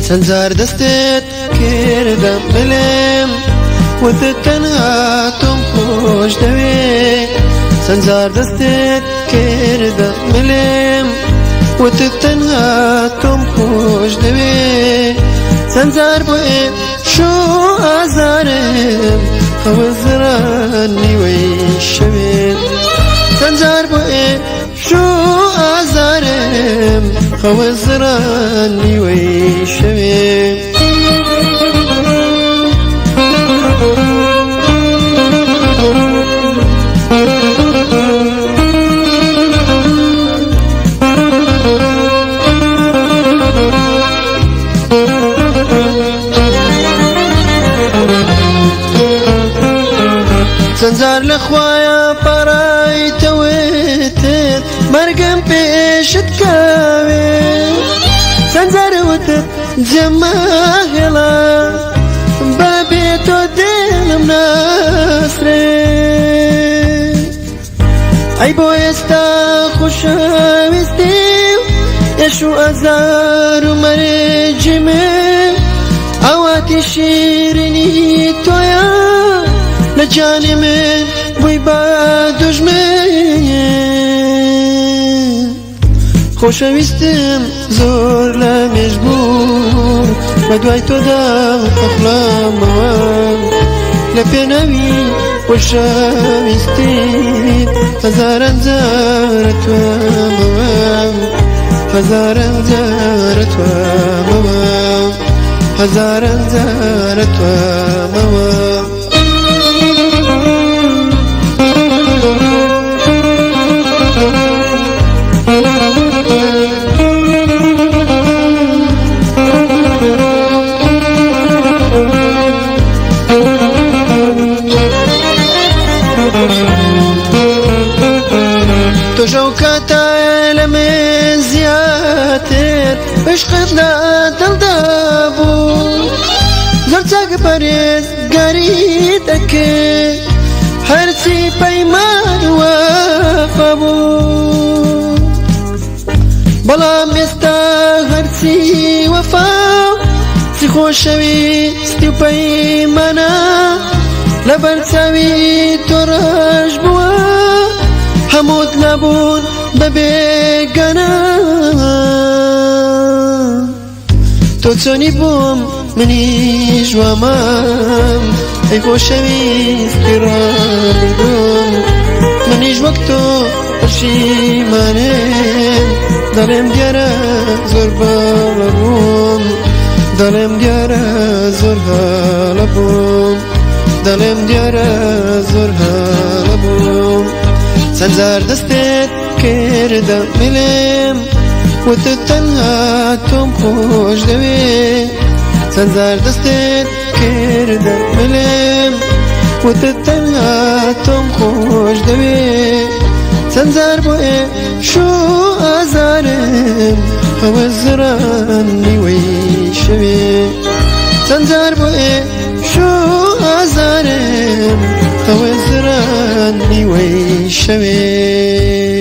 چەند جار دەستت کردە ملم وتت تەنها تۆم خۆش دەوێ. چەند جار دەستت کردە ملم وتت تەنها تۆم خۆش دەوێ. چەند جار بۆ شو ئازارم ئەوە زران نیوەی شەوێ. چەند جار بۆ شو ئازارم ئەوە زران نیوەی شەوێ. چەند جار لە خوایە پەڕایتەوەتت مەرگم پێشت کاوێ. چەند جار وتت جەماهێڵە بە بێ تۆ دڵم ناسرێ. ئەی بۆ ئێستا خۆشەویستی و ئێش و ئازار و مەرجی من ئاواتی شیرینی تۆیە لە جانی من بووی بە دوژمن. خۆشەویستم زۆر لە مێژ بوو بە دوای تۆدا ئەخڵامەوە لە پێناوی خۆشەویستیت هەزاران جارە توامەوە، هەزاران جارە توامەوە، هەزاران جارە توامەوە. تۆ کاتە لە من زیاتر عشقت لە دڵدا بوو، زۆر چاک پارێزگاری دەکرد هەرچی پەیمان وەفا بوو. بەڵام ئێستا هەرچی وەفا چی خۆشەویستی و پەیمانە لەبەر چاوی تۆ ڕەش بووە، هەمووت لابوون بە بێگانە. تۆ چۆنی بووم منیش وامام ئەی خۆشەویستی ڕابردووم، منیش وەک تۆ پەشیمانێم. دەڵێم دیارە زۆر باڵە بووم، دەڵێم دیارە زۆر هاڵە بووم، دەڵێم دیارە زۆر هاڵە بووم. چەند جار دەستت کردە ملم وتت تەنها تۆم خۆش دەوێ. چەند جار دەستت کردە ملم وتت تەنها تۆم خۆش دەوێ. چەند جار بۆ شو ئازارم ئەوە زران نیوەی شەوێ. چەند جار بۆ شو ئازارم ئەوە زران نیوەی شەوێ.